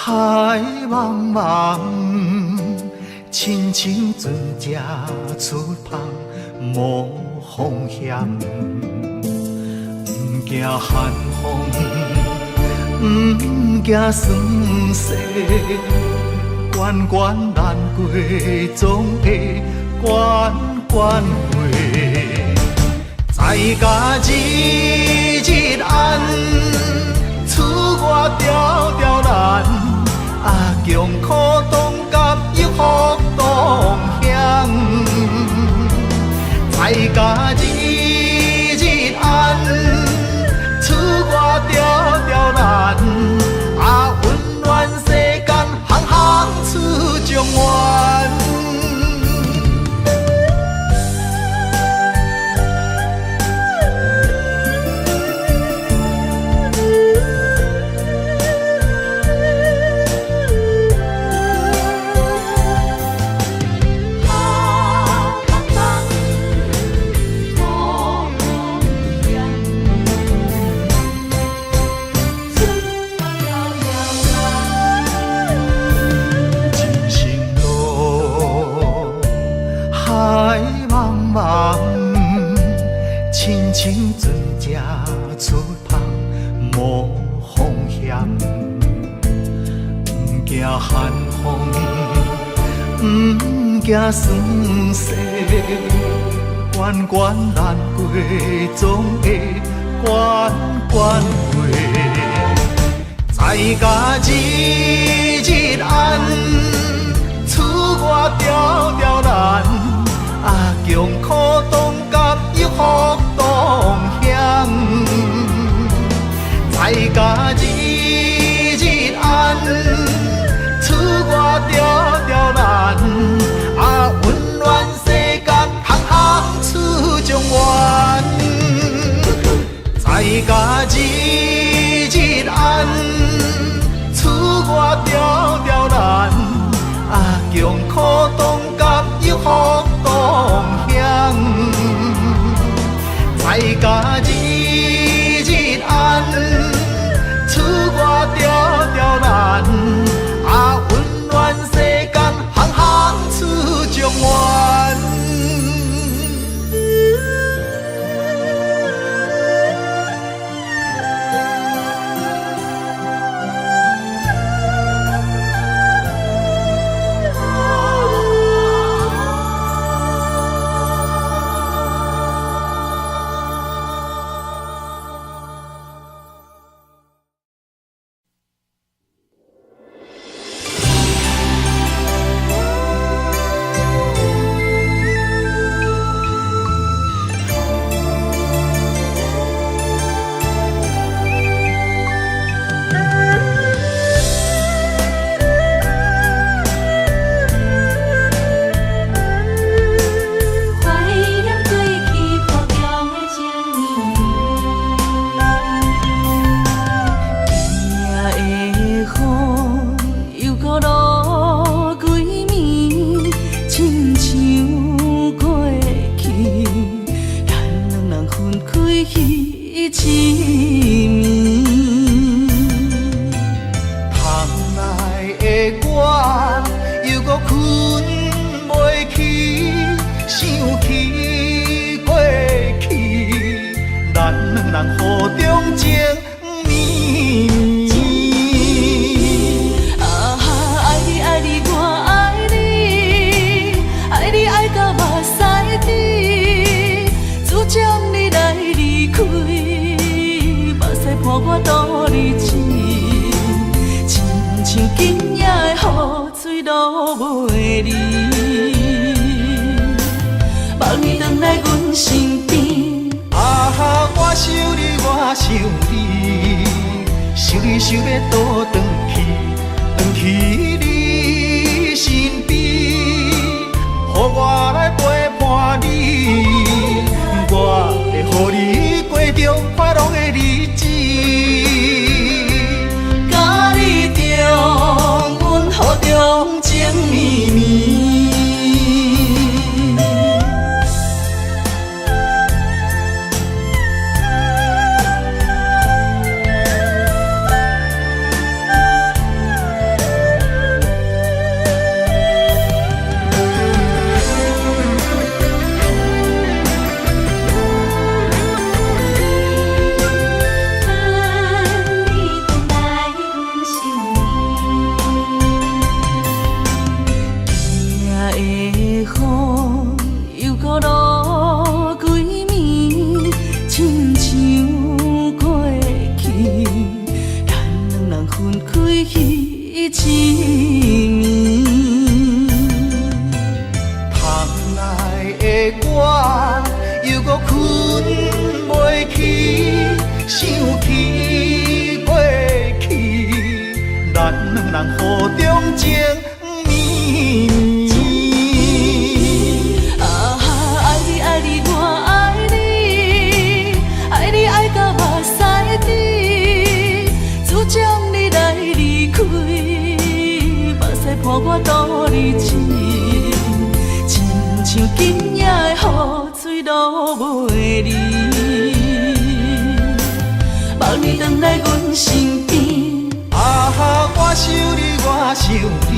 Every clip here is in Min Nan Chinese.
海茫茫，親像船隻出帆無風險，毋驚寒風，毋驚霜雪，關關難過總會關關過。在家日日安，出外條條難。啊，窮苦當甘有福當享，在家日日安，出外條條難。啊，溫暖世間，行行出狀元。人生路，海茫茫，親像船隻出帆無風險，毋驚寒風，毋驚霜雪，關關難過總會關關過。在家日日安，出外條條難。啊，窮苦當甘有福當享，在家日日安，出外條條難。啊，溫暖世間，行行出狀元。在家日日安，出外條條難。啊，窮苦當甘有福當享，在家日日安，出外條條難。啊，溫暖世間，行行出狀元。懷念過去苦中的情綿綿，今夜的雨又閣落幾暝，親像過去，咱兩人分開彼一暝。窗內的我猶閣睏袂去，想起過去，咱兩人雨中情綿綿。啊，愛你愛你我愛你，愛你愛到目屎滴，自從你來離開，目屎伴我倒日子，親像今夜的雨水落袂離，望你轉來阮身邊。啊，我想你，我想你，想你想欲倒轉去，轉去你身邊，予我來陪伴你，我會予你過著快樂的日子。佮你重溫雨中情綿綿。情绵。窗内的我犹阁睏袂去，想起过去，咱兩人雨中情綿綿。啊，愛你愛你我愛你，愛你愛到目屎甜，自從你來離開，目屎伴我倒日子，親像今夜的雨水落袂離，望你轉來阮身邊。啊，我想你，我想你，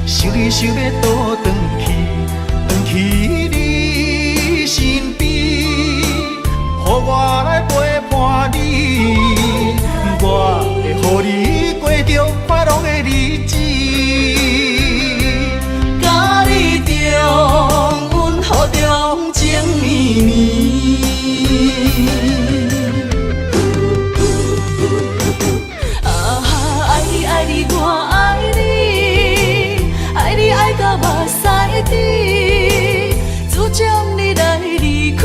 想你想欲倒轉去，轉去你身邊，予我來陪伴你，我會予你過著快樂的日子。佮你重溫雨中情綿綿。啊，愛你愛你我愛你，愛你愛到目屎甜，自從你來離開，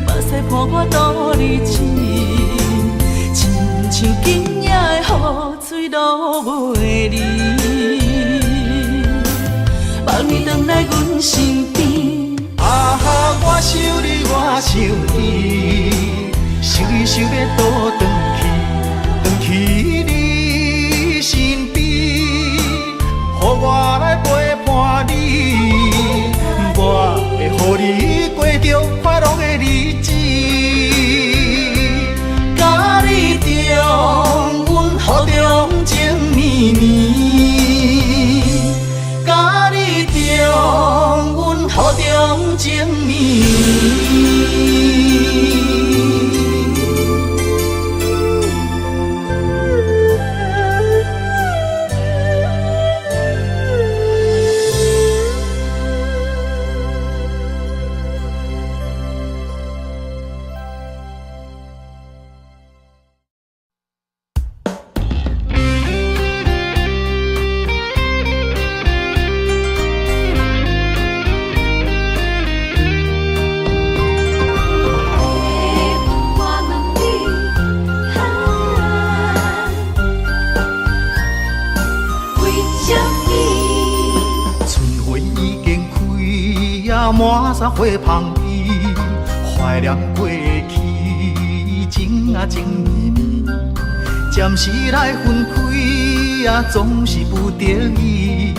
目屎伴我倒日子，親像今夜的雨水落袂離，望你轉來阮身邊。啊，我想你，我想你，想你想欲倒轉去，轉去你身邊，予我來陪伴你，我會予你過著快樂的日子。佮你重溫雨中情綿綿，佮你重溫雨中情綿綿。我問你，為什麼？春花已經開啊，滿山花芳味，懷念過去，情啊情綿綿。暫時來分開啊，總是不得已，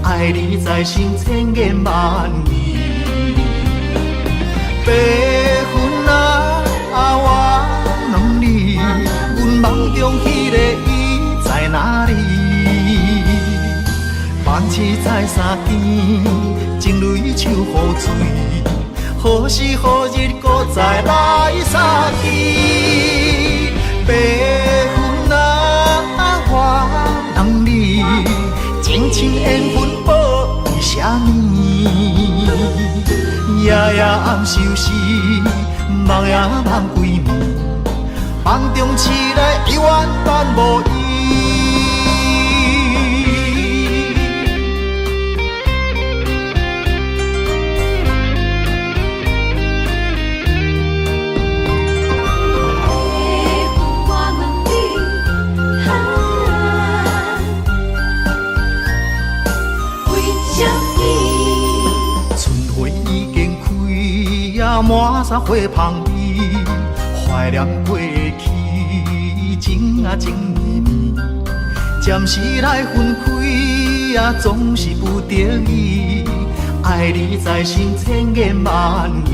愛你在心千言萬語。白雲啊，我問你，阮夢中彼个伊在哪裡？放鼠在三更，情淚像雨水，何時何日閣再來相見？白雲啊，我問你，情深緣分報為啥物？夜夜暗相思，夢也夢規暝，夢中痴來永遠等無伊。我問你，為什麼？春花已經開啊，滿山花芳味，懷念過去，情啊情綿綿。暫時來分開啊，總是不得已，愛你在心千言萬語。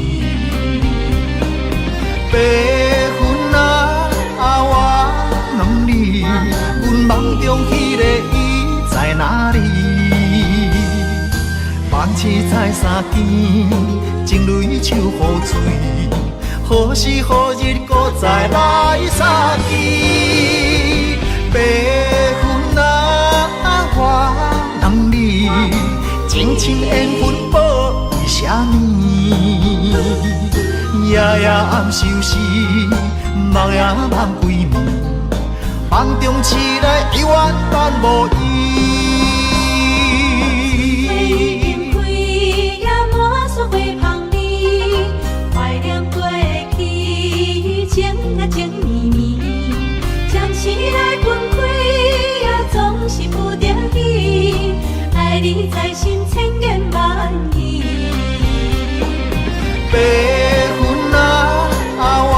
白雲啊，我問你，阮夢中彼个伊在哪裡？放鼠在三更，情淚像雨水，何時何日閣再來相見？白雲啊，我問你，情深緣分報為啥物？夜夜暗相思，夢也夢規暝，夢夢中痴來永遠萬無依。花已經開，也滿山花芳味，懷念過去，情啊情綿綿，暫時來分開，也總是不得已，愛你在心，千言萬語。白雲啊，我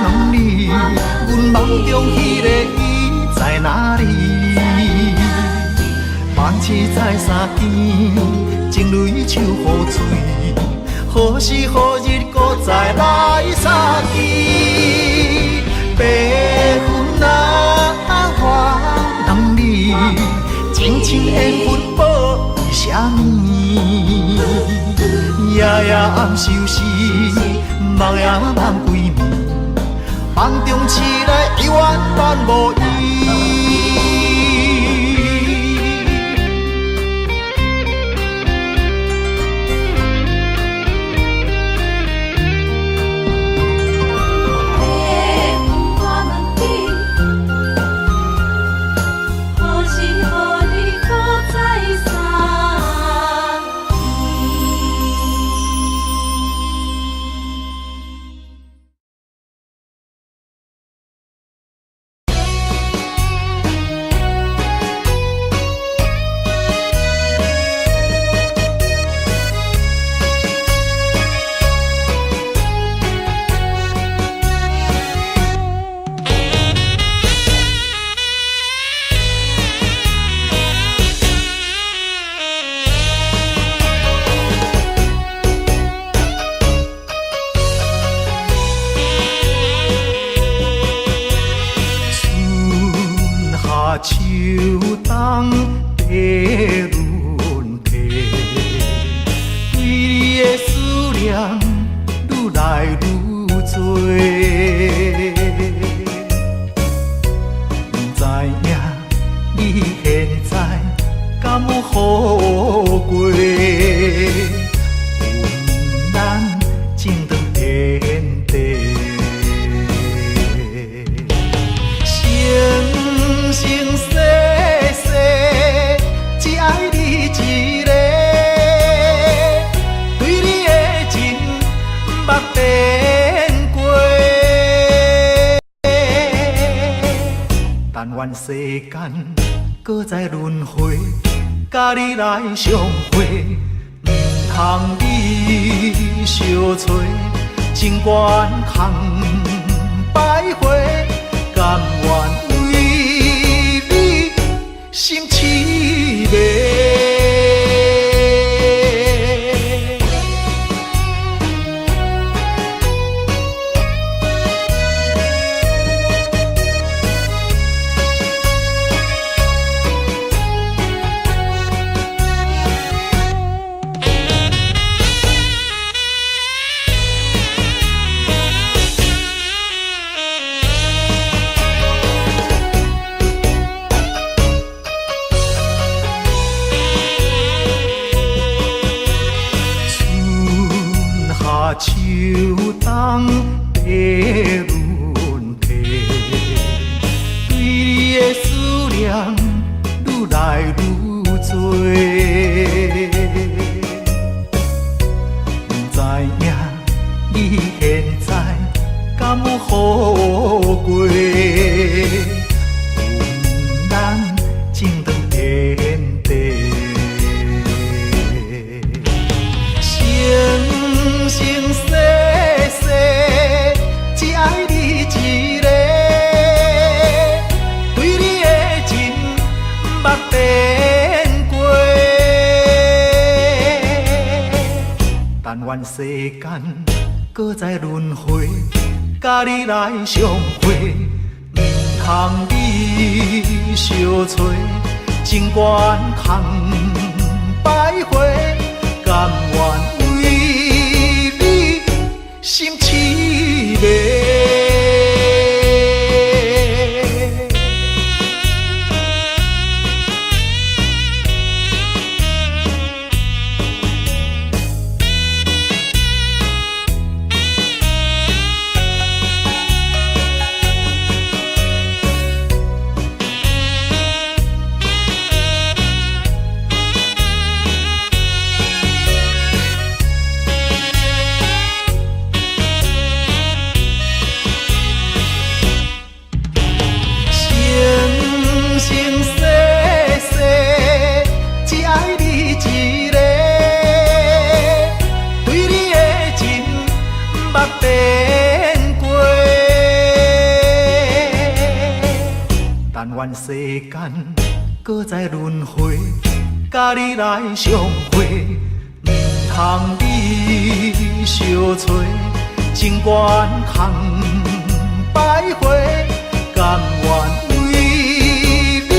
問你，阮夢中彼个伊在哪裡？夢痴在三更，情淚像雨水，何時何日閣再來相見？白雲啊，我問你，情深緣分報為啥物？夜夜暗相思，夢也夢規暝，夢中痴來永遠萬無依。白雲我問你，何時何日閣再相見？春夏秋冬的輪替，對你的思念愈來愈多。不知影你現在敢有好過？阮咱情長天地。生生世世，只愛你一个，對你的情毋捌變過。但願世間閣再輪迴，佮你來相會，毋通你相揣，情關空徘徊，甘願為你心痴迷。春夏秋冬的輪替，對你的思念愈來愈多。不知影你現在敢有好過？阮咱情長天地。生生世世，只愛你一个，對你的情毋捌變過。但願世間閣再輪迴，佮你來相會，毋通你相揣，情關空徘徊，甘願為你心痴迷。願世間閣再輪迴，佮你來相會，毋通你相揣，情關空徘徊，甘願為你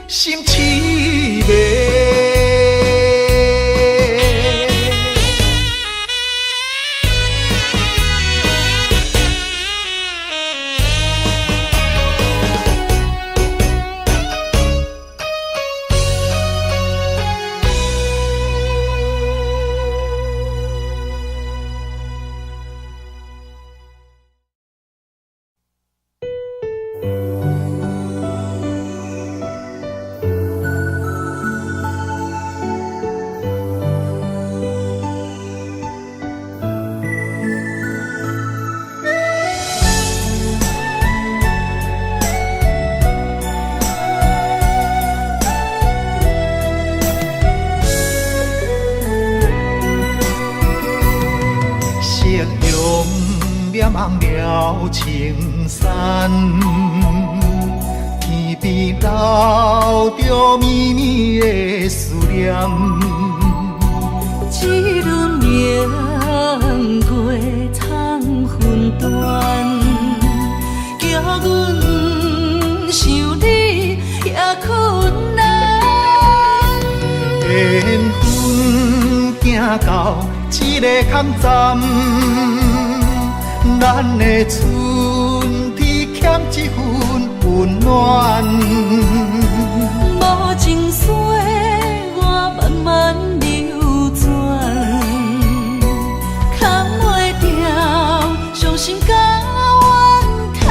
心痴迷。夕陽迷蒙了青山，天邊留著绵绵的思念。一輪明月通分斷，叫阮想你也困難。緣分行到這个空站，咱的春天欠一份溫暖。無情歲月慢慢流轉，藏袂牢傷心佮怨嘆。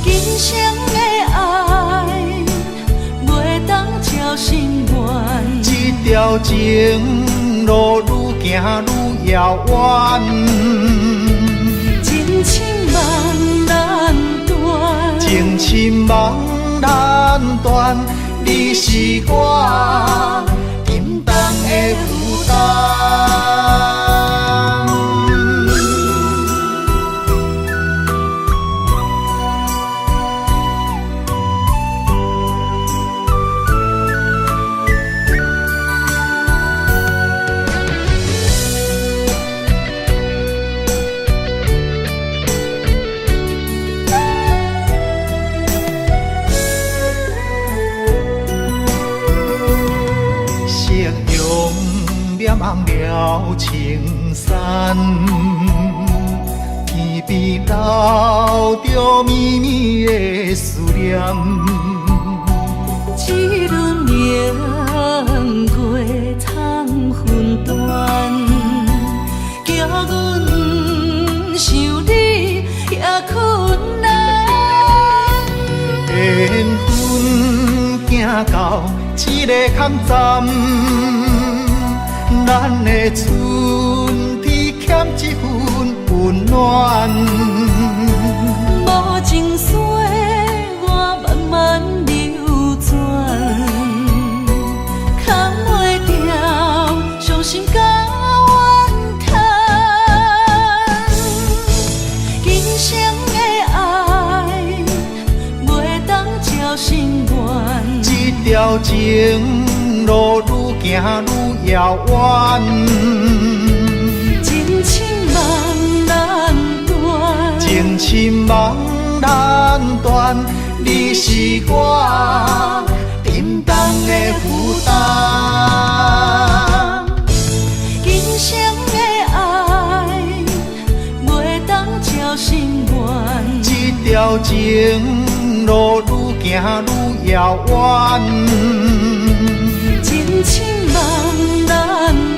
今生的愛袂當照心願，這條情路愈行愈遙遠。情深夢難斷，情深夢難斷，你是我沉重的負擔。夕陽迷蒙了青山，天邊留著绵绵的思念。一輪明月通分斷，叫阮想你也困難。緣分行到這个空站，咱的春天欠一份溫暖。無情歲月慢慢流轉，藏袂牢傷心佮怨嘆。今生的愛袂當照心願，這條情路愈行愈遙遠。情深夢難斷，情深夢難斷，你是我沉重的負擔。今生的愛袂當照心願，這條情路愈行愈遙遠。情深夢難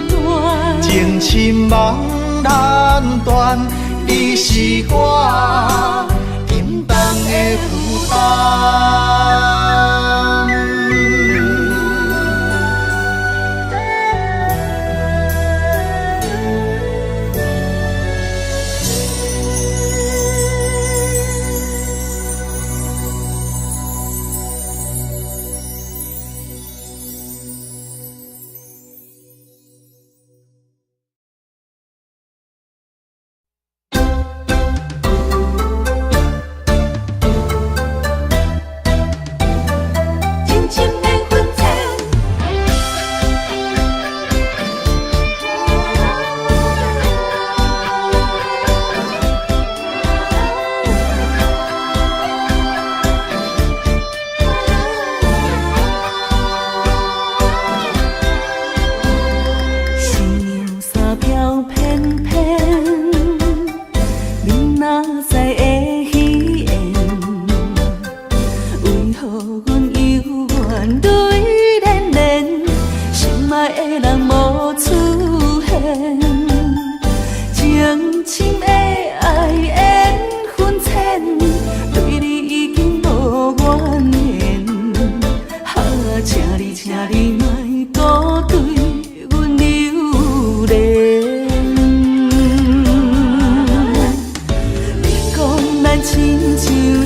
斷，情深夢難斷，你是我沉重的負擔。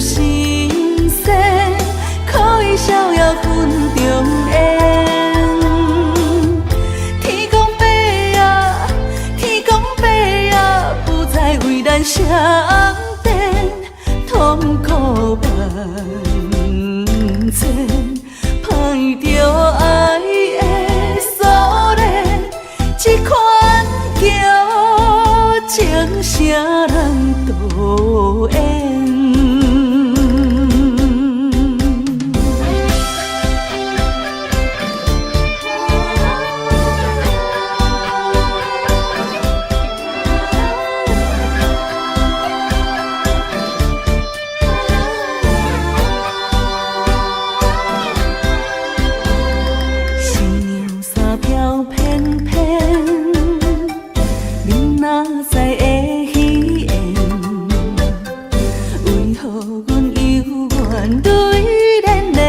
神仙，可以逍遙分中緣。天公伯啊，天公伯啊，不知為咱誰等，痛苦萬千，歹著愛的鎖鏈，這款叫情啥人渡緣。新娘衫飄翩翩，你哪知會戲言？為何阮猶原淚涟涟？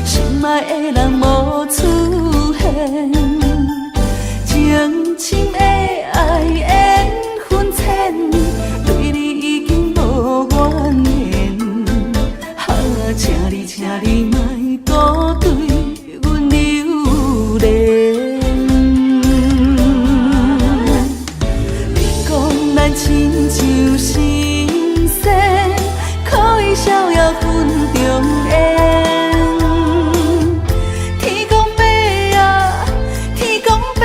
心愛的人無出現，情深的愛緣分淺，對你已經無怨言。啊，請你，請你莫閣對阮留戀。你講咱親像神仙，可以逍遙分中緣。天公伯啊，天公伯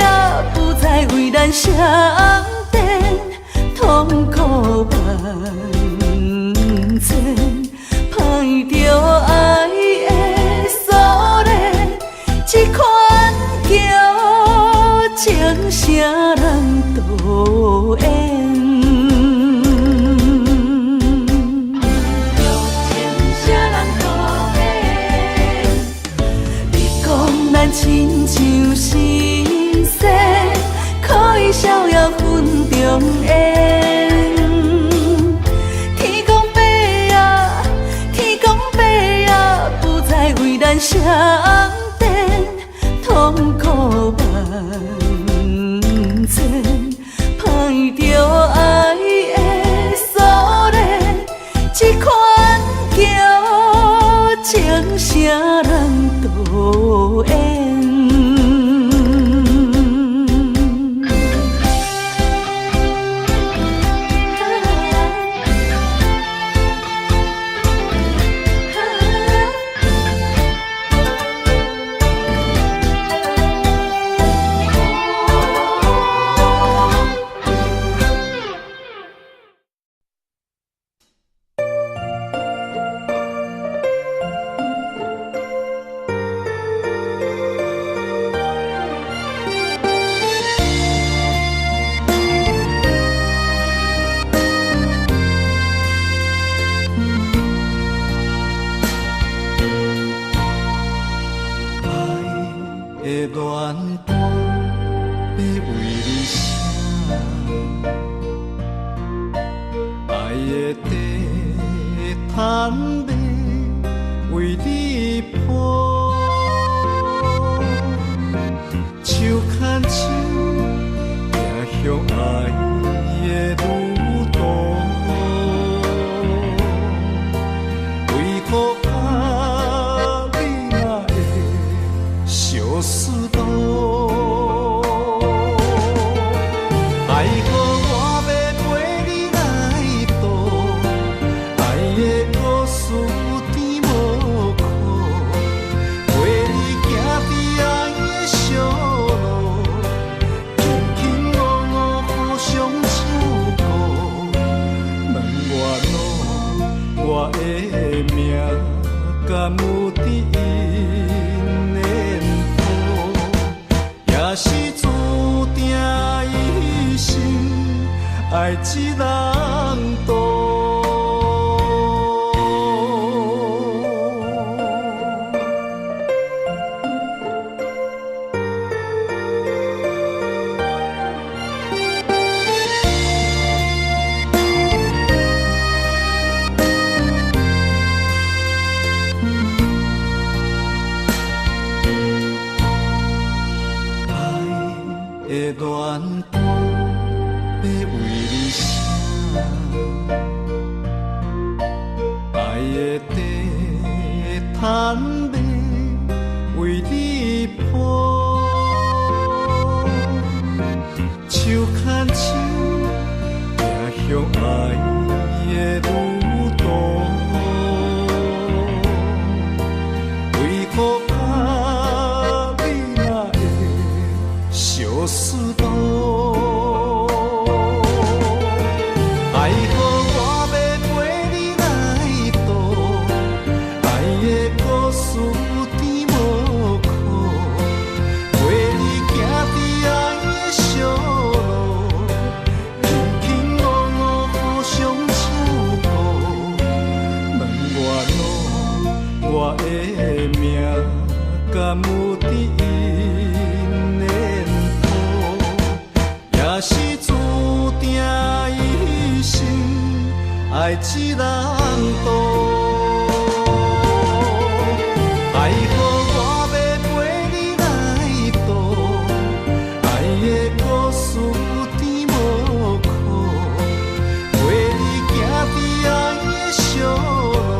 啊，不知為咱誰等，痛苦萬千，歹著愛的鎖鏈，這款叫情啥人渡緣？情啥人渡緣？你講咱親像神仙，可以逍遙分中緣。天公伯啊，天公伯啊，不知為咱誰等，痛苦萬千，歹著愛的鎖鏈，這款叫情啥人渡緣？愛的戀歌欲為你寫，愛的地毯欲為你鋪，手牽手行向愛的旅途，為何佮你若會相思路？愛予我欲陪你來渡，愛的故事甜無苦，陪你行佇愛的小路，卿卿我我互相照顧。問我路，我的命敢有佇𪜶的譜？也是注定一生愛一人渡。愛的戀歌欲為你寫，的地毯欲為你鋪，手牽手行向愛的旅途。為何佮你若會相思倒？愛予我欲陪你來渡，愛的故事甜無苦，陪你行佇愛的小路，卿卿我我互相照顧。問我路，我的命敢有佇𪜶的譜？也是注定一生愛一人渡。愛予我欲陪你來渡，愛的故事甜無苦，陪你行佇愛的小路，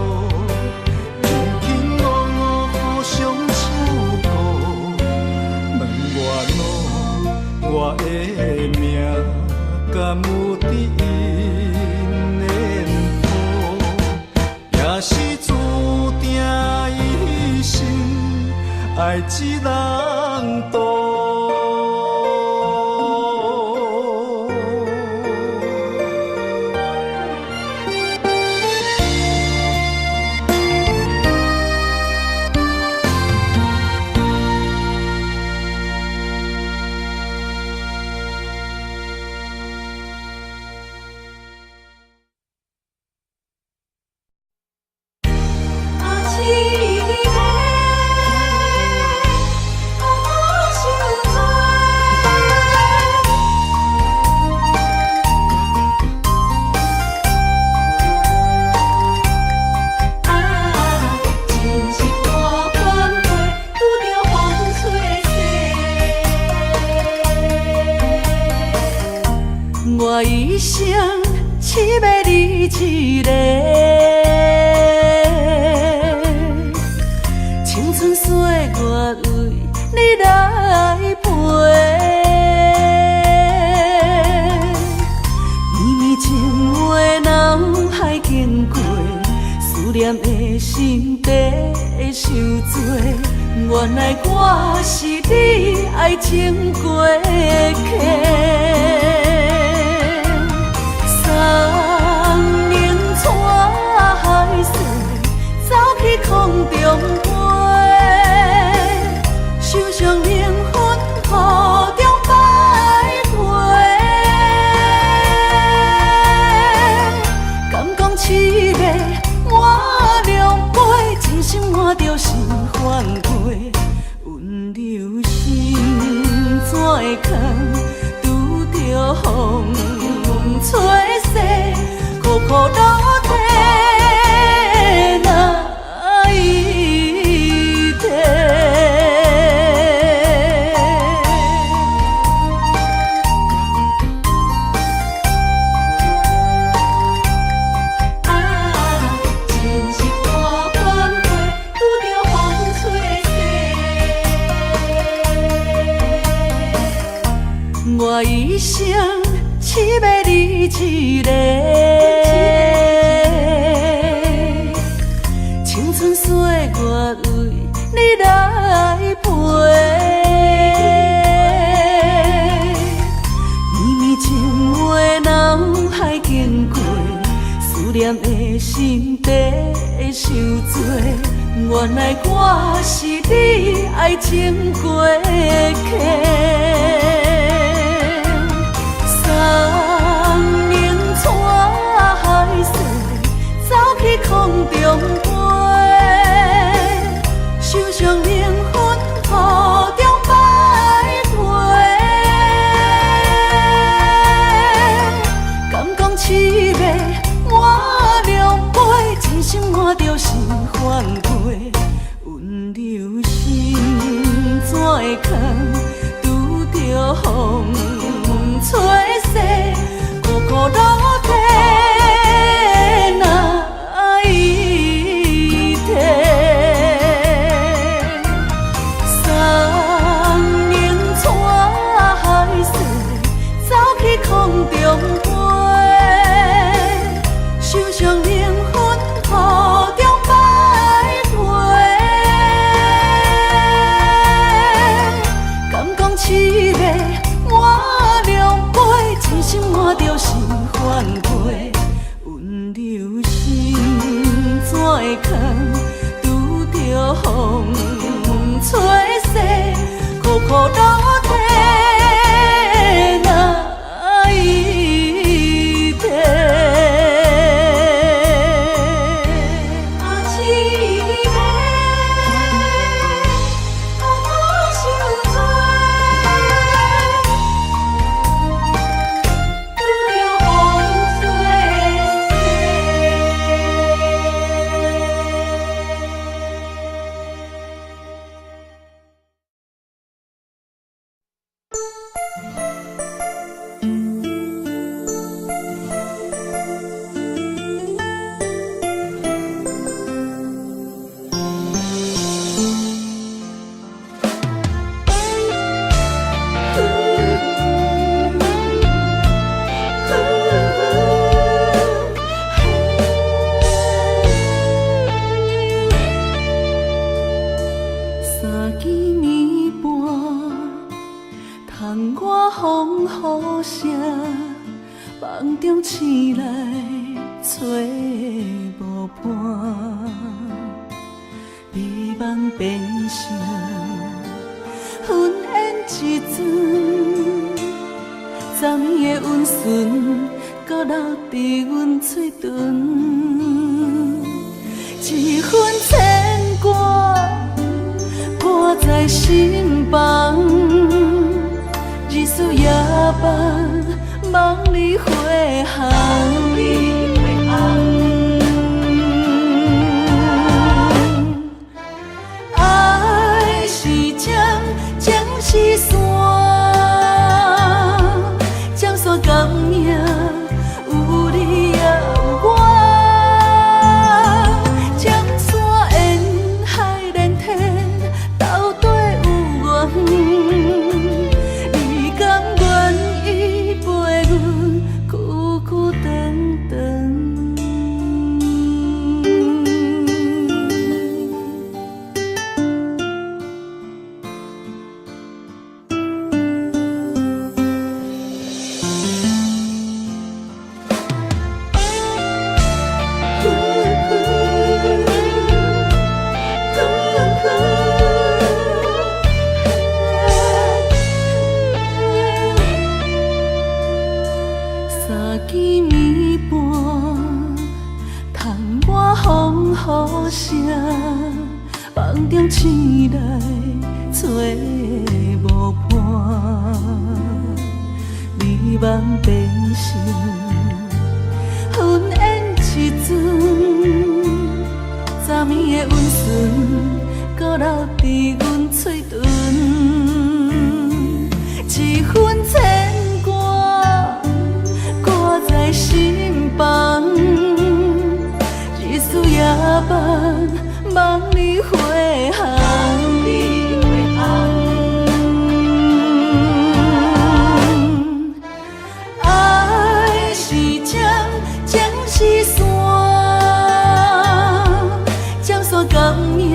卿卿我我互相照顧。問我路，我的命敢有佇𪜶的譜？也是注定一生愛一人渡。啊，一个啊，受罪。啊，真是大冤家，拄著风吹势。我一生痴迷你一个，青春歲月為你來陪，綿綿情話腦海經過，思念的心地受罪。原來我是你愛情過客。送命帶海誓，走去空中飛，受傷靈魂雨中徘徊。敢講痴迷滿量杯，真心換著心番雞，溫柔心怎會空？拄著風吹勢，苦苦落地難以提。啊，真是大冤家，拄著風吹勢。我一生痴迷你一個，青春歲月為你來陪，綿綿情話腦海經過，思念的心地受罪。原來我是你愛情過客。送命帶海誓，走去空中飛，受傷靈魂雨中徘徊。敢講痴迷滿量杯，真心換著心番雞，溫柔心怎會空？拄著風吹勢，苦苦落地難以提。空，拄著風吹逝，苦苦落地哪伊提。三更暝半，窗外風雨聲，夢中醒來找無伴，美夢變成雲煙一陣，昨暝的溫存，閣留佇阮喙唇，一份牽掛。掛在心房，日思夜盼，望你回航。愛是針，情是線，針線感應，有你也有我。針線緣海連天，到底有緣。你甘願意陪阮久久長長？三更暝半，窗外風雨聲，夢中醒來找無伴，美夢變成雲煙一陣，昨暝的溫存，閣留佇阮喙唇，一份牽掛。掛在心房，日思夜盼，望你回航。愛是針，情是線，針線感應，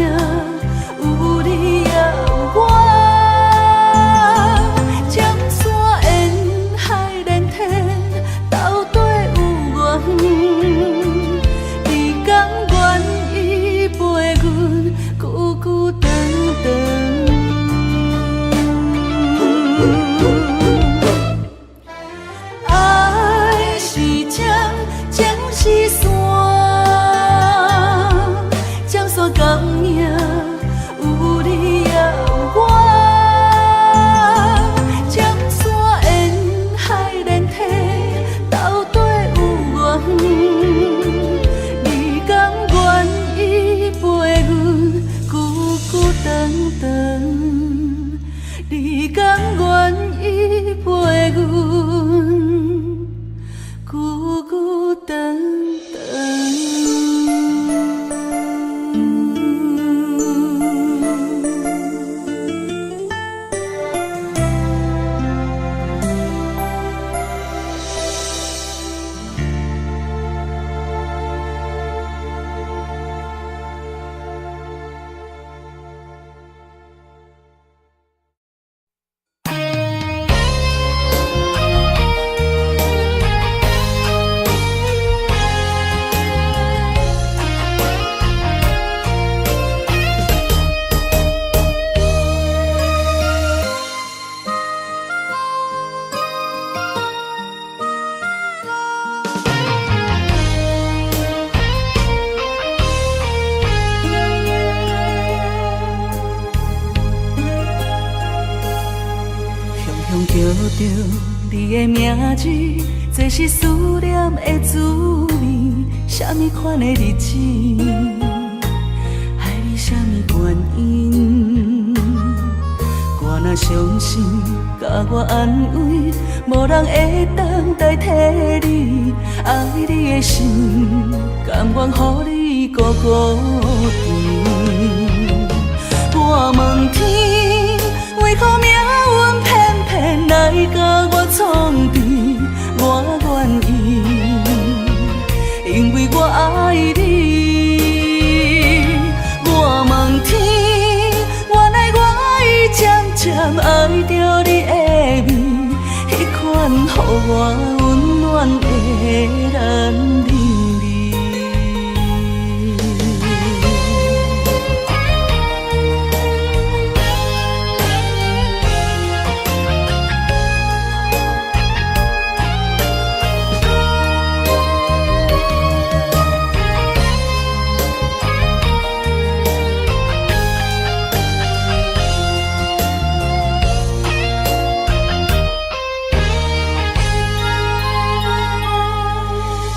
有你也字，這是思念的滋味。啥物款的日子，愛你啥物原因？我若傷心，共我安慰，無人會當代替你。愛你的心，甘願予你孤孤甜。我問天，為何命運偏偏來共我創治？我願意，因為我愛你。我問天，原來我已漸漸愛著你的味，彼款予我溫暖的男人味。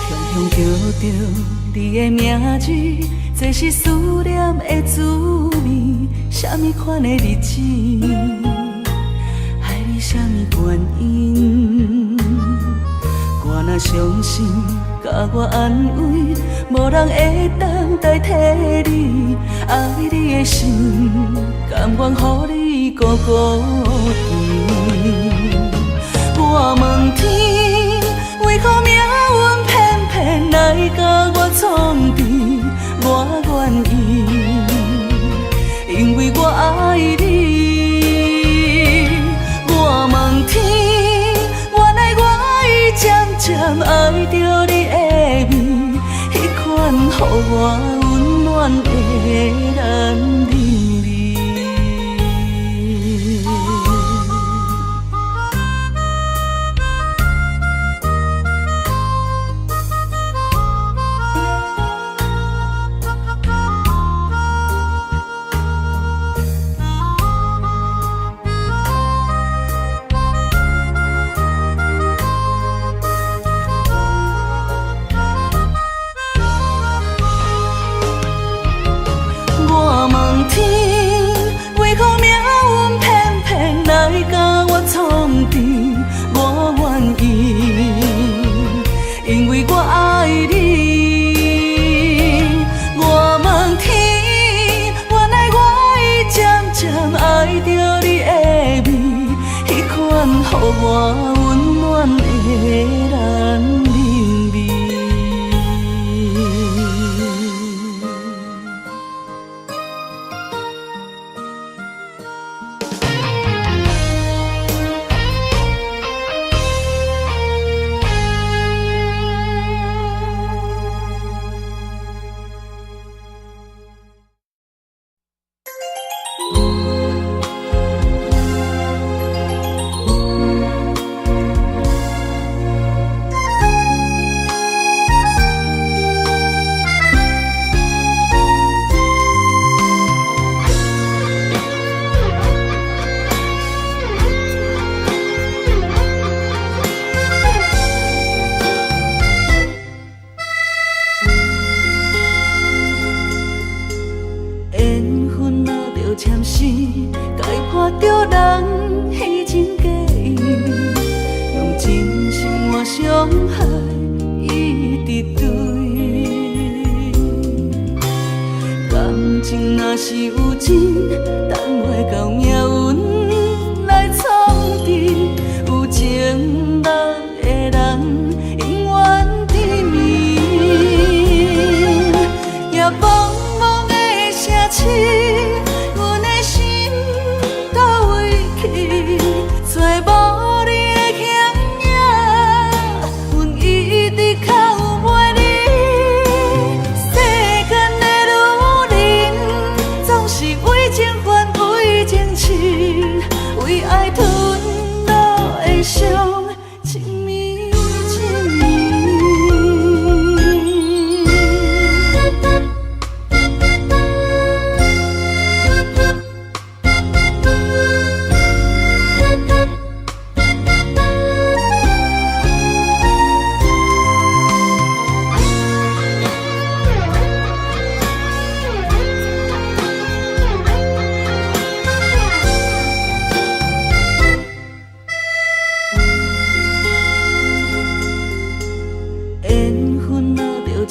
雄雄叫著你的名字，這是思念的滋味。啥物款的日子，愛你啥物原因？我若傷心，共我安慰，無人會當代替你。愛你的心，甘願予你孤孤甜。我問天，為何命運偏偏來共我創治？我願意，因為我愛你。我問天，原來我已漸漸愛著你的味，彼款予我溫暖的男人味。我問天，為何命運偏偏來共我創治？我願意，因為我愛你。我問天，原來我已漸漸愛著你的味，彼款予我溫暖的男人味。緣分若著簽死，該看著人彼真假意，用真心換傷害，一直對。感情若是有真，等袂到命運來創治，有情人的人永遠甜蜜。夜茫茫的城市，阮的心佗位去？找無你的形影，阮一直哭袂離。世間的女人，總是為情煩，為情痴。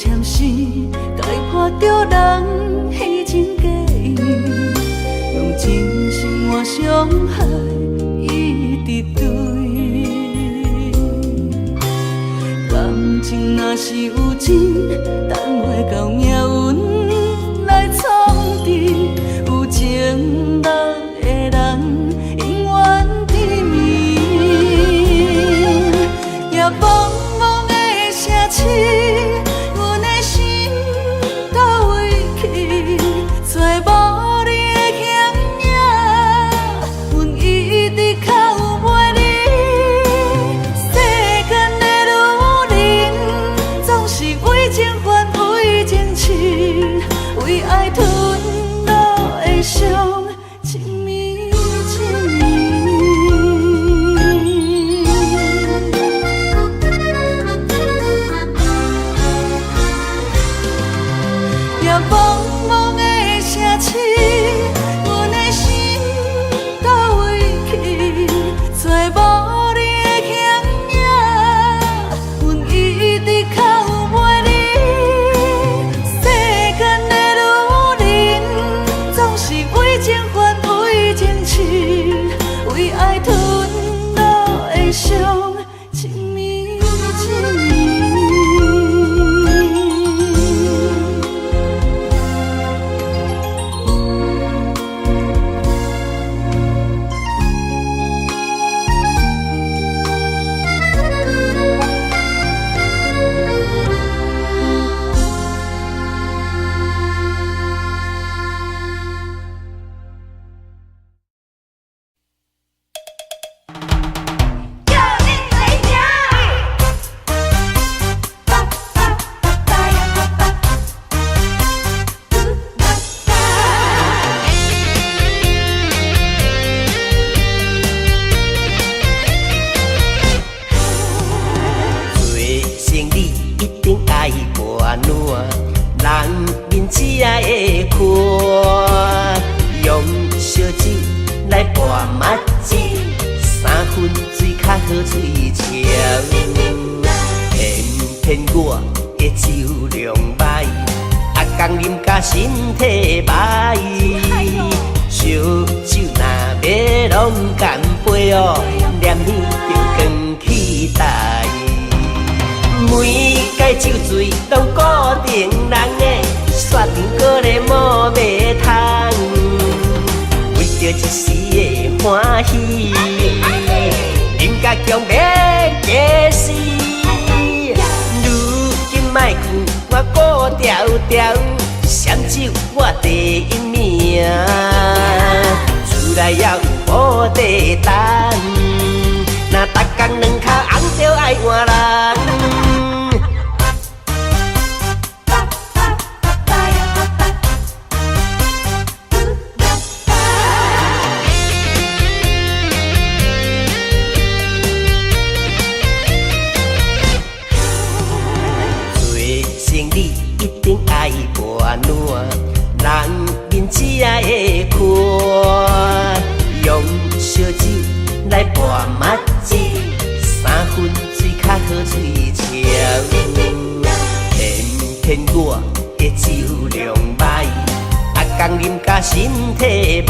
攕生，解破著人彼情假意，用真心換傷害，一直對。感情若是有情，等袂到命運來創治，有情人的人永遠甜蜜。夜茫茫的城市，阮的心佗位去？找無你的形影，阮一直哭袂離。世間的女人，總是為情煩，為情痴，為愛吞落的傷，一暝一暝。夜茫茫的城市，阮的心佗位去？找無你的形影，阮一直哭袂離。世間的女人，總是為情煩，為情痴，為愛吞落的傷，一暝一暝。叫恁来听。叭叭叭叭呀叭叭，嘟叭叭。做生意一定愛割烂，人面才會寬。用燒酒來拌麥子，三分水較好喙沁。偏偏我的酒量歹，逐工啉甲身體歹。燒酒若欲攏乾杯哦，念耳就光起台。每届酒醉攏固定人的，煞場閣咧摸袂通。為著一時的歡喜，啉甲強欲假死。如今莫看我孤調調，閃酒我第一名。厝內也有無地等，若逐工兩跤紅就愛換人。叭叭叭叭呀叭叭，嘟叭叭。做生意一定愛割爛，人面才會寬。用燒酒來拌麥子，三分水較好喙沁。偏偏我的酒量歹，逐工啉甲身體歹。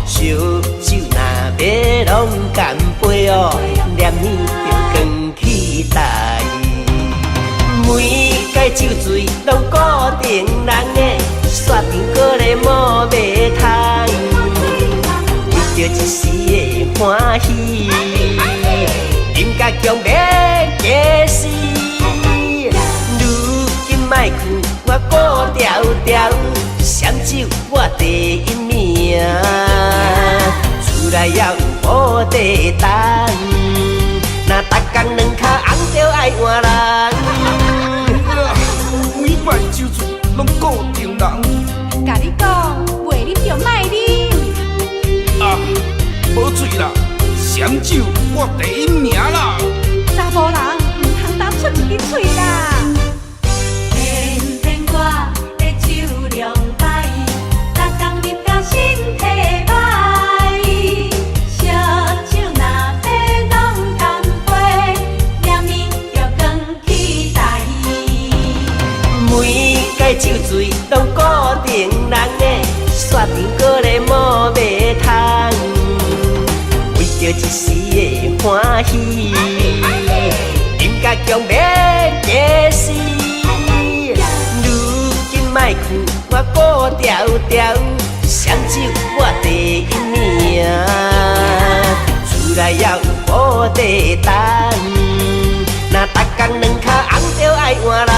燒酒若欲攏乾杯哦，念耳就光起台。每屆酒醉攏固定人的，煞場閣咧摸袂通。為著一時的歡喜，啉甲強欲假死。如今莫看我孤調調，閃酒我第一名。厝內也有無地等，若逐工兩跤紅就愛換人。每擺酒醉攏固定人。共你講，袂啉就莫啉。啊，無醉啦，閃酒我第一名啦。查埔人毋通焦出一支喙啦。偏偏我的酒量歹，逐工啉甲身體歹。燒酒若欲攏乾杯，念耳就光起每届酒醉攏固定人的，煞場閣咧摸袂通，為著一時的歡喜，啉甲強欲假死。如今莫看我孤調調，雙酒我第一名，厝內也有布袋等，若逐工兩跤紅就愛換人。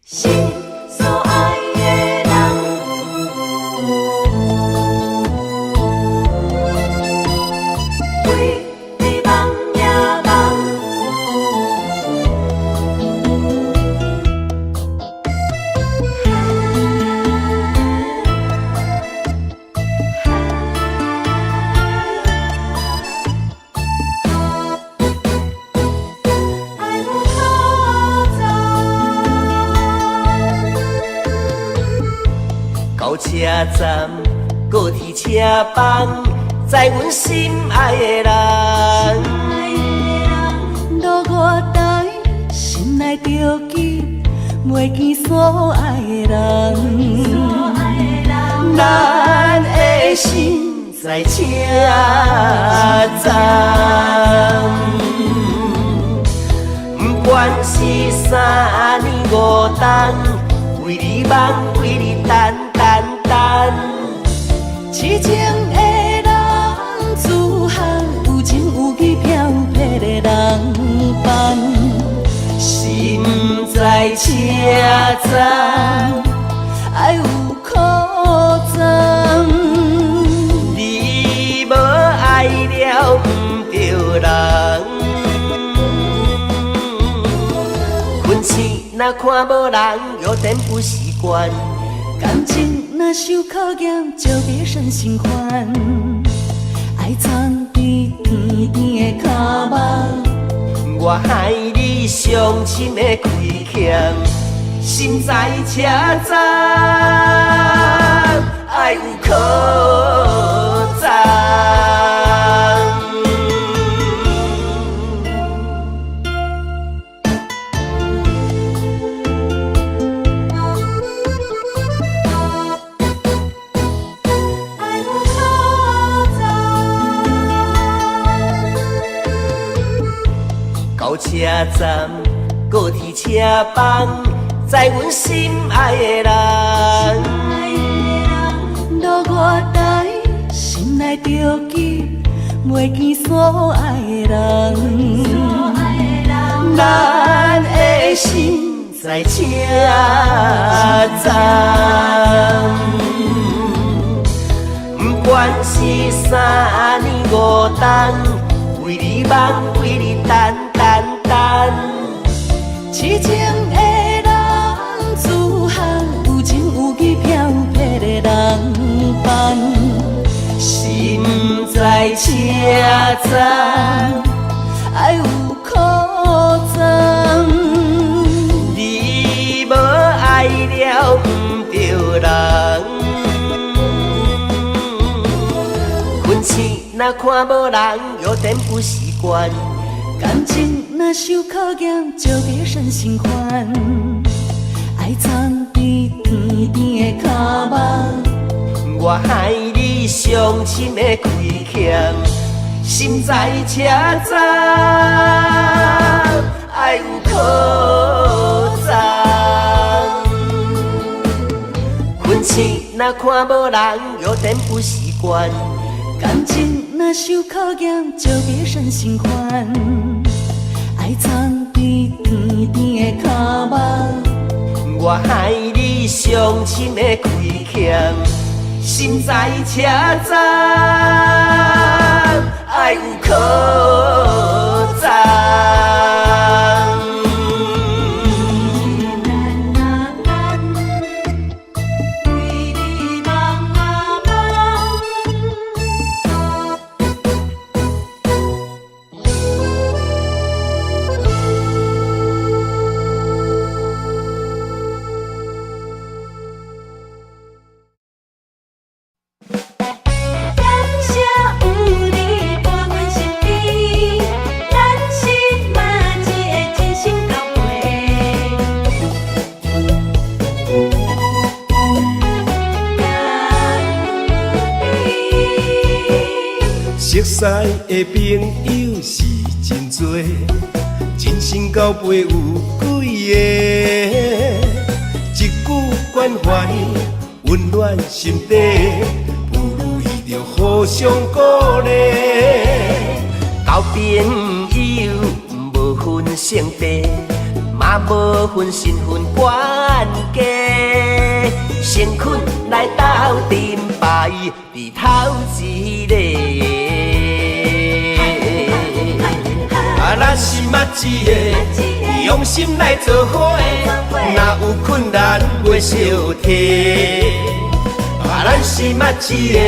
心所愛的人，為你夢也夢。愛有可讚。到車站，高鐵車房，載阮心愛的人。落月台，心內著急，袂見所愛的人。咱的心在車站，不管是3年5冬，為你望，為你等等等。痴情的男子漢，有情有義飄泊的人範。心在車站，愛有可讚。你無愛了毋著人。困醒若看無人，有點不習慣。感情若受考驗，就別生新歡。愛藏佇甜甜的跤夢，我害你傷心的虧欠，心在車站，愛有可讚。愛有可讚。到車站，高鐵車房，載阮心愛的人。落月台，心內著急，袂見所愛的人。咱的心在車站，不管是3年5冬，為你望，為你等等等。痴情的男子漢，有情有義飄泊的人範。心在車站，愛有可讚。你無愛了毋著人。困醒若看無人，有點不習慣。感情若受考驗，就別生新歡。愛藏佇甜甜的跤夢，我害你傷心的虧欠，心在車站，愛有可讚。困醒若看無人，有點不習慣。感情若受考驗，就別生新歡。愛藏佇甜甜的跤夢，我害你傷心的虧欠，心在車站，愛有可讚。為你夢啊夢。似的朋友是真濟，真心交陪有幾個？一句關懷，溫暖心底，不如意著互相鼓勵。交朋友無分性別，嘛無分身份懸低，誠懇來鬥陣排佇頭一个。啊，咱是捌一个，用心來做伙，若有困難袂相提。啊，咱是捌一個，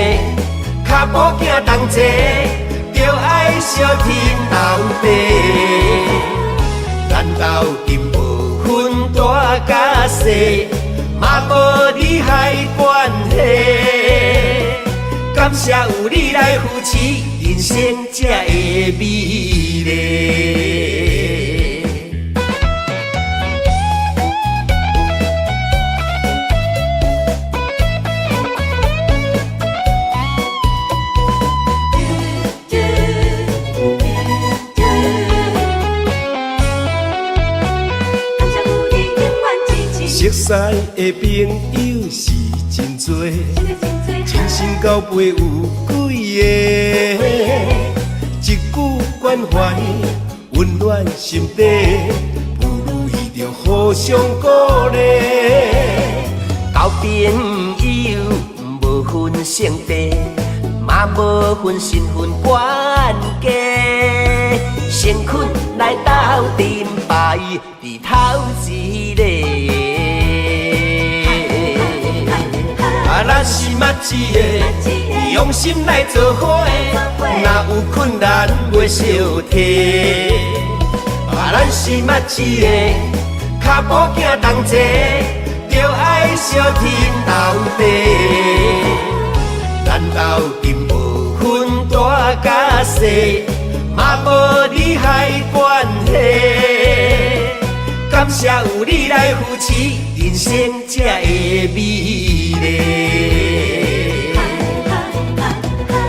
跤步行同齊，著愛相挺鬥地。咱鬥陣無分大佮細，嘛無利害關係。感謝有你來扶持，人生才會美麗。感謝有你永遠支持。熟似的朋友是真濟，真心交陪有幾個？一句關懷，溫暖心底，不如意著互相鼓勵。交朋友無分性別，嘛無分身份懸低，誠懇來鬥陣排佇頭一個。啊，咱是捌一個，用心來做伙，若有困難袂相提。啊，咱是捌一個，跤步行同齊，著愛相挺鬥地。咱鬥陣無分大佮細，嘛無利害關係。感謝有你來扶持，人生才會美麗。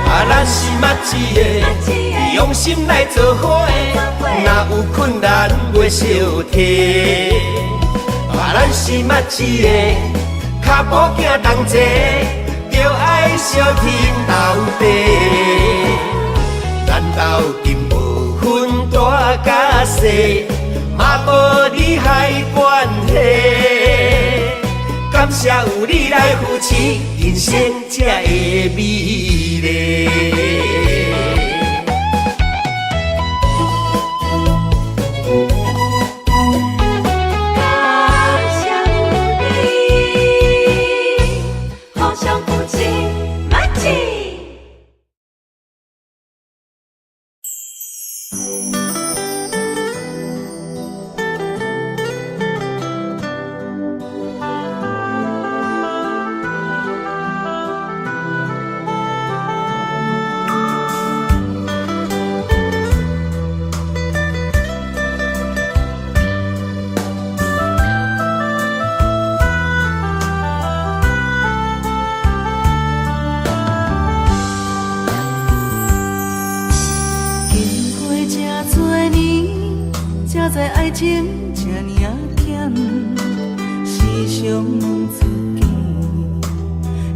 啊，咱是捌一個，用心來做伙，若有困難袂相提。啊，咱是捌一個，跤步行同齊，著愛相挺鬥地。咱鬥陣無分大佮細，嘛無利害關係。感謝有你來扶持，人生才會美麗。感謝有你，互相扶持，默契。經過這多年，才知愛情這爾仔險，時常問自己，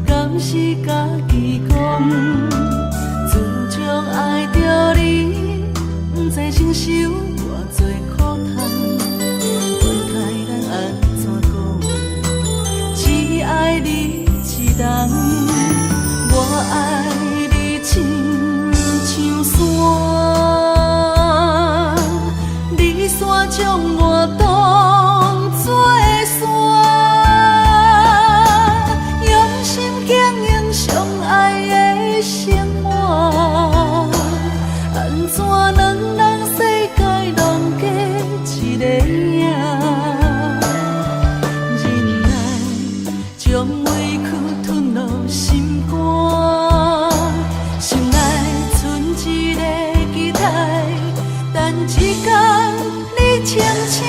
敢是家己講？自從愛著你，不知承受偌濟苦痛，分開咱按怎講？只愛你一人，我愛你親像山，你煞將我當作山，用心經營相愛的生活，按怎兩人世界攏加一个影？忍耐將委屈吞落心肝，心內剩一个期待，等一天你清醒。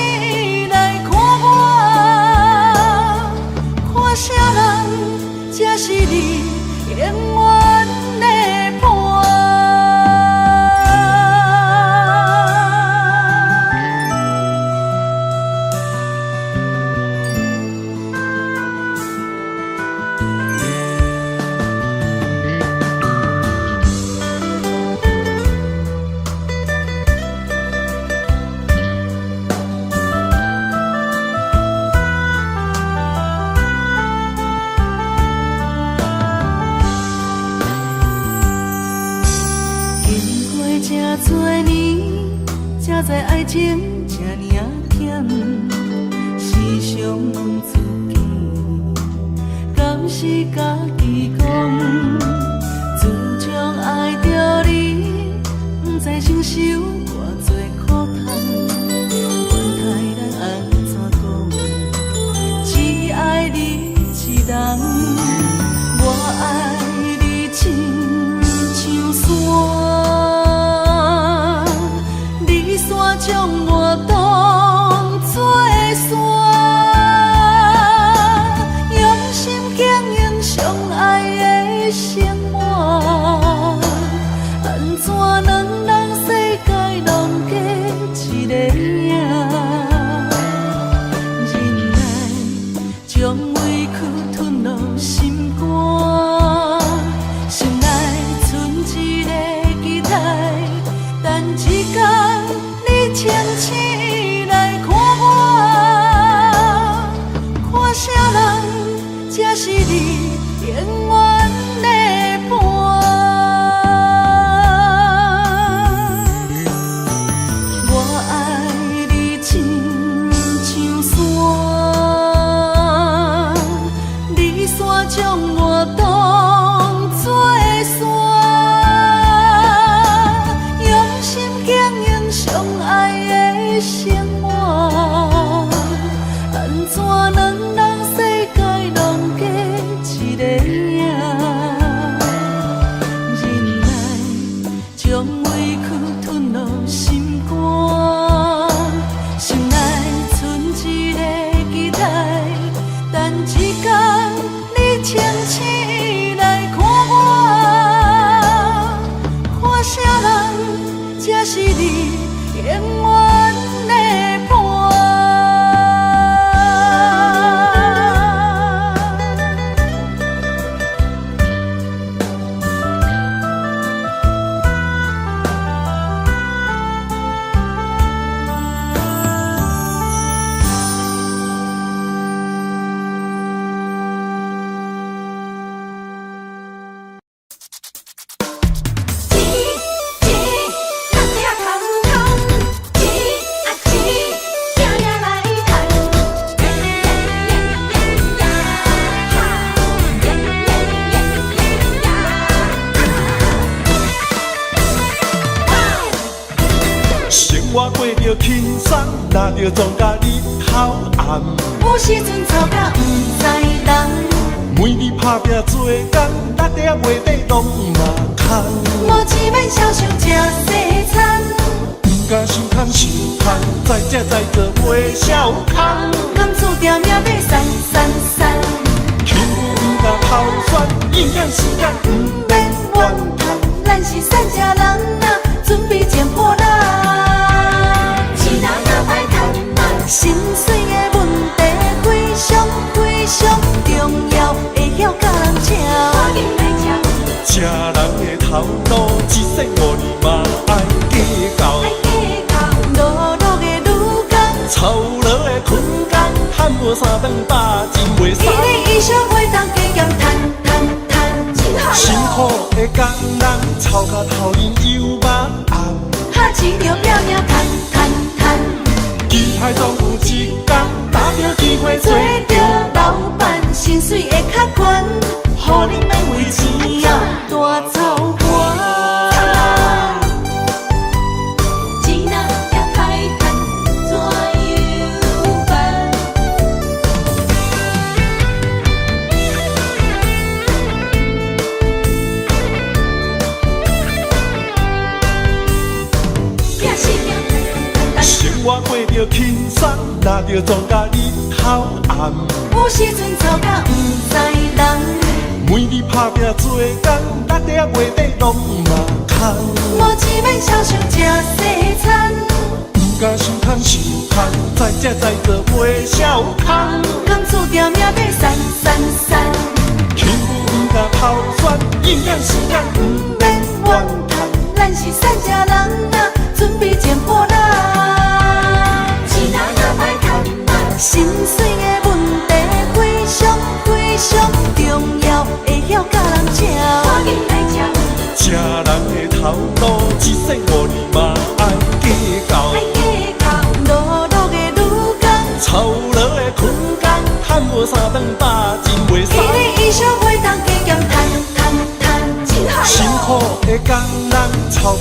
情這爾仔忝，時常問自己，敢是家己講？自從愛著你，毋知承受偌濟苦痛，管他人按怎講，只愛你一人，我愛你親像山，你煞將我當作山，用心經營相愛的生活，按怎兩人世界攏加一个影？忍耐將委屈吞落心肝，心內賰一个期待，等一天你清醒來看我，看啥人才是你永遠的伴。我愛你親像山，你煞將我當作山，用心經營相愛的生活，按怎兩人世界攏加一個影？忍耐將委屈吞落心肝，心內賰一個期待，等一天你清醒來看我，看啥人才是你永遠的伴。錢錢，咱掠空空，錢啊錢，拼命來趁。耶耶耶耶呀哈，耶耶耶耶呀哈。生活過著輕鬆，若著撞共日頭暗。有時陣吵甲毋知人，每日拍拚做工，力底仔月底攏嘛空。無錢免痟想食西餐，毋敢想空想空，在食在做袂痟空。甘注定命欲散散散，勤毋敢头酸，营养时间毋免怨叹。咱是散食人啊，準備剪破爛。錢若若歹趁啊，心碎的問題非常非常重要，會曉佮人吃。趕緊來吃。食人的頭路，一世五年嘛愛計較。愛計較，碌碌的女工，操勞的困工，趁無三頓飽，真袂伊爽。的意想袂當加減趁趁趁。辛苦的工人，臭甲頭面油肉暗。哈錢著拼命趁趁趁，期待總有一天，擔著機會做著老闆，薪水會較懸，予恁免為錢啊大操肝。錢若也歹趁，怎樣辦？拼死拼。生活過著輕鬆，若著撞共日頭暗。有時陣吵甲毋知人，每日拍拚做工，力底仔月底攏嘛空。無錢免痟想食西餐，毋敢想空想空，在食在做袂痟空。甘注定命欲散散散，勤毋敢頭酸，營養時間毋免怨嘆。咱是散食人啊，準備剪破爛。錢若若歹趁啊，心碎的問題非常非常重要，會曉佮人吃。趕緊來吃。食人的頭路，一世五年嘛愛計較。愛計較，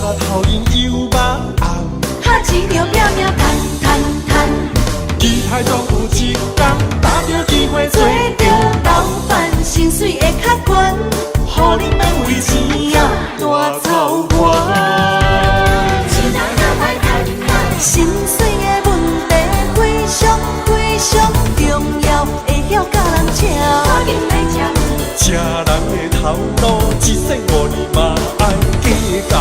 甲头闲又欲暗。哈市场拼命趁趁趁，期待总有一工，踏著机会做著老板，薪水會較懸，予恁免為錢仔大操煩。薪水的問題非常非常重要，會曉佮人請。食人的頭路，一世五年嘛愛計較。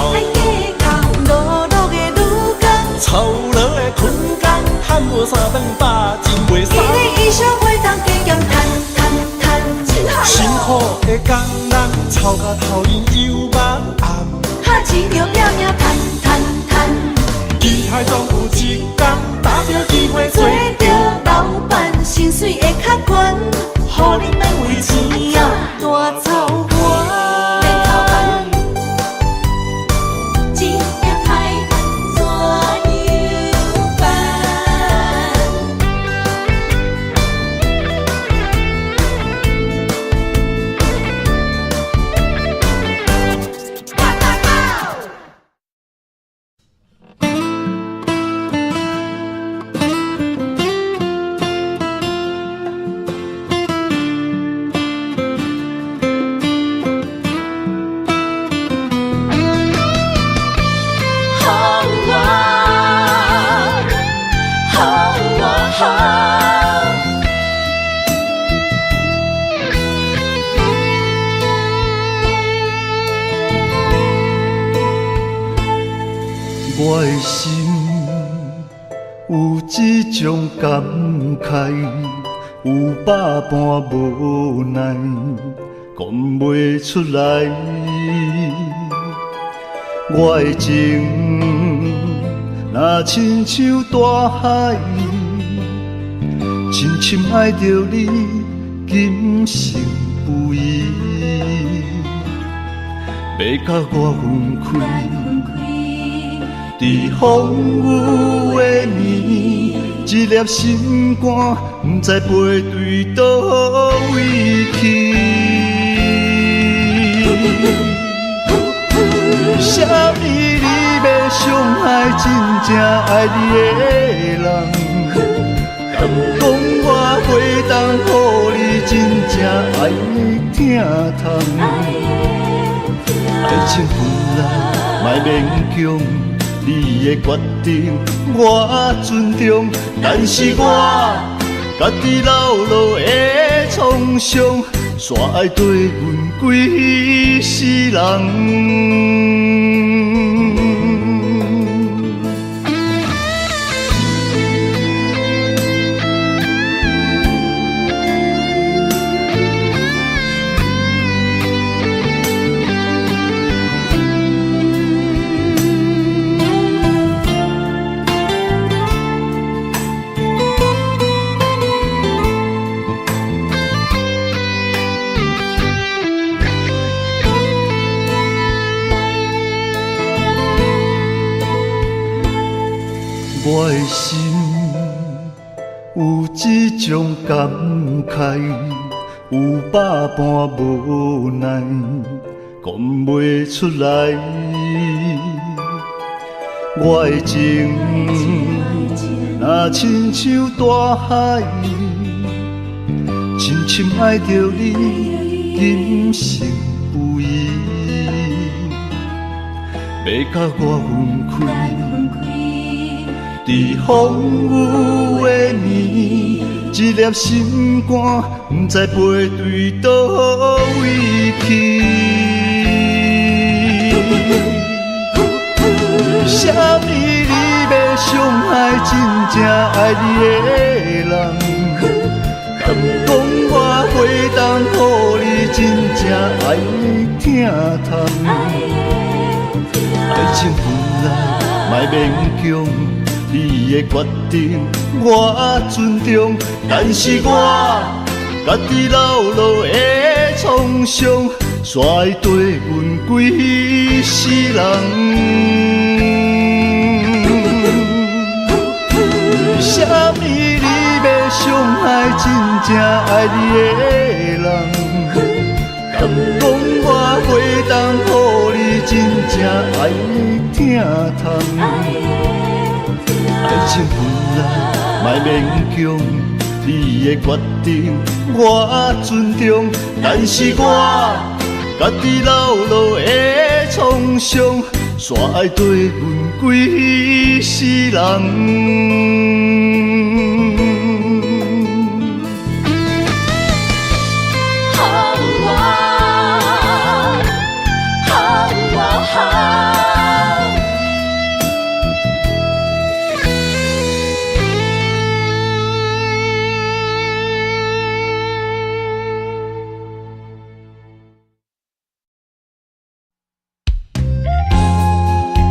落落的女工，操勞的困工，趁無三頓飽，真袂使。伊的一生袂當加減趁趁趁。辛苦的工人，操甲頭閒又欲暗。哈市場拼命趁趁趁，期待總有一工，踏著機會做著老板，薪水會較懸，予恁免為錢仔大操煩。錢也歹趁，怎樣辦？我的心有這種感慨，有百般無奈，講袂出來。我的情若親像大海，深深愛著你，今生不移，欲佮我分開。佇風雨的暝，一粒心肝，毋知飛對佗位去。啥物你欲傷害真正愛你的人？敢講我袂當予你真正愛的疼痛？愛情本來莫勉強。你的決定我尊重，但是我家己流落的創傷，煞愛綴阮規世人。我的心有這種感慨，有百般無奈，講袂出來。我的情若親像大海，深深愛著你，今生不移，欲佮我分開。佇風雨的暝，一粒心肝，毋知飛對佗位去。啥物你欲傷害真正愛你的人？敢講我袂當予你真正愛的疼痛？愛情本來莫勉強。你的決定我尊重，但是我家己流落的創傷，煞會綴阮規世人。啥物你欲傷害真正愛你的人？敢講我袂當予你真正愛的疼痛。愛情本來莫勉強，你的決定我尊重，但是我家己留落的創傷，煞愛綴阮規世人。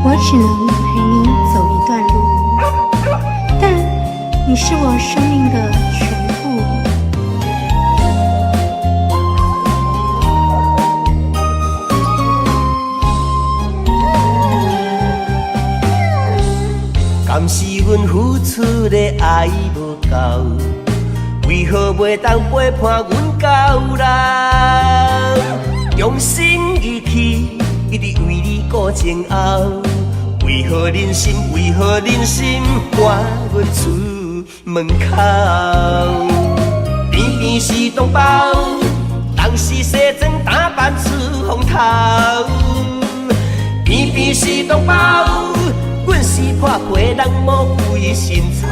我只能陪你走一段路，但你是我生命的全部。敢是阮付出的愛無夠，為何袂當陪伴阮到老？用心義氣，一直為你顧前後。為何忍心？為何忍心趕阮出門口？偏偏是同胞，當時西裝打扮出風頭。偏偏是同胞，阮是破皮人，無規身臭。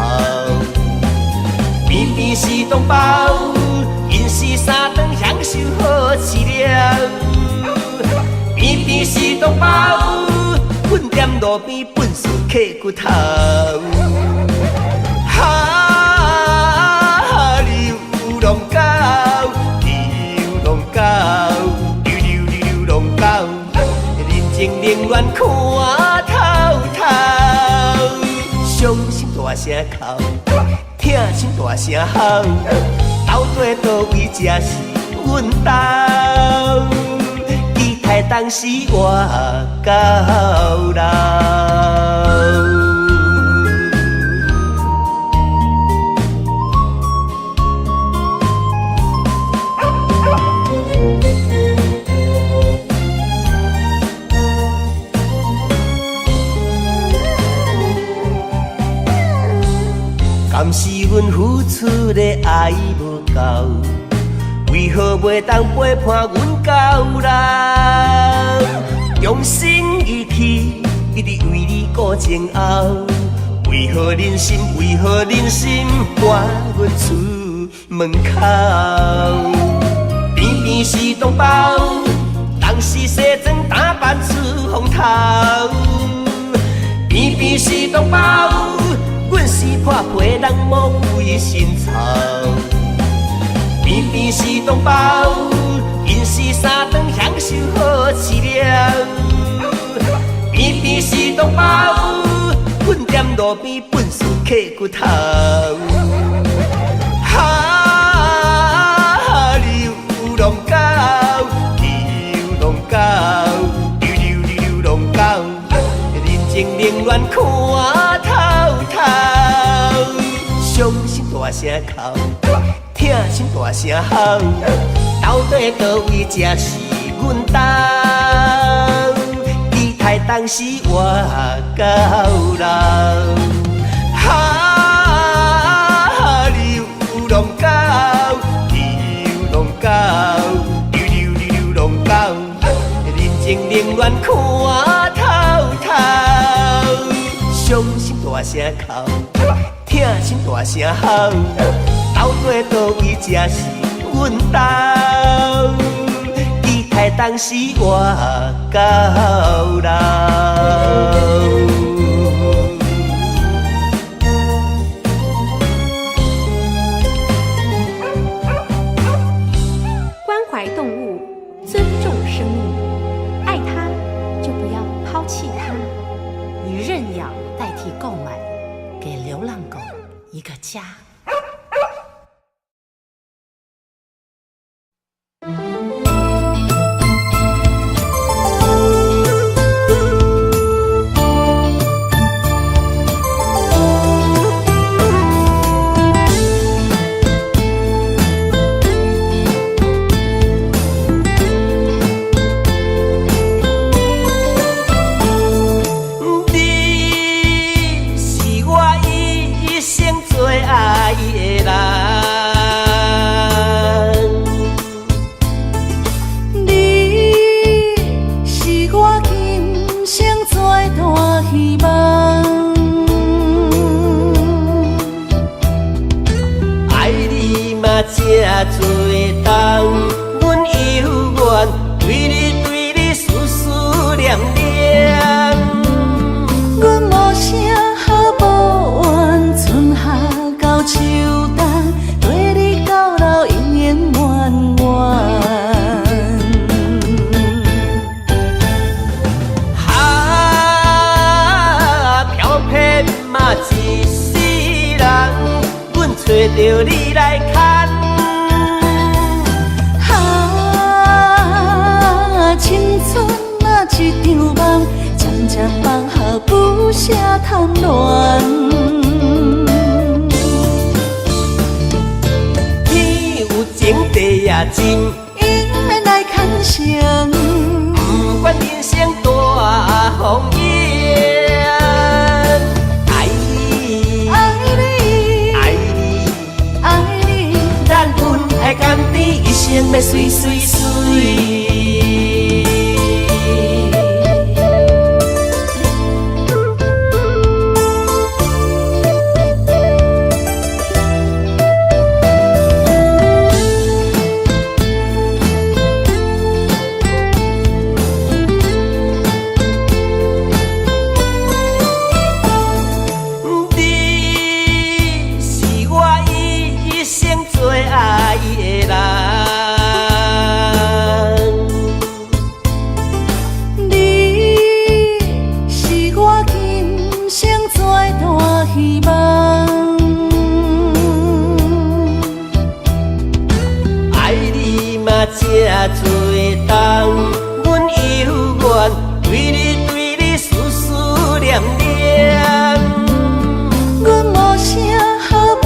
偏偏是同胞，𪜶是三頓享受好飼料。偏偏是同胞，阮踮路邊糞埽揢骨頭。哈，流浪狗，流浪狗，流流流流浪狗，人情冷暖看透透，傷心大聲哭，疼心大聲吼，到底佗位才是阮兜？期待當時活到老。敢是阮付出的愛無夠？為何袂當陪伴阮到老？用心義氣，一直為你顧前後。為何忍心？為何忍心趕阮出門口？偏偏是同胞，當時西裝打扮出風頭。偏偏是同胞，阮是破皮人，無規身臭。偏偏是同胞，𪜶是三頓享受好飼料。偏偏是同胞，阮踮路邊糞埽揢骨頭。哈，流浪狗，流浪狗，流流流流浪狗，人情冷暖看透透，傷心大聲哭，疼心大聲吼，到底佗位才是阮兜？期待當時活到老。哈，流浪狗，流浪狗，流流流流浪狗，人情冷暖看透透，傷心大聲哭，疼心大聲吼，到底佗位才是阮兜？期待當時活到老。關懷動物，尊重生命，愛它就不要拋棄它。以認養代替購買，給流浪狗一個家。這濟冬，阮犹原對你對你思思念念。阮無啥好抱怨，春夏到秋冬，綴你到老永永遠遠。哈，飘撇嘛一世人，阮揣著你來牽。哈，青春啊一場夢，漸漸放下不捨貪戀。天有情地也深，永遠來牽成。不管人生大風湧。愛你，愛你，愛你，愛你，咱恩愛甘甜，一生欲媠媠媠。你是我一生最愛的人，你是我今生最大希望。愛你嘛這濟冬，阮猶原對你對你思思念念。阮無啥好抱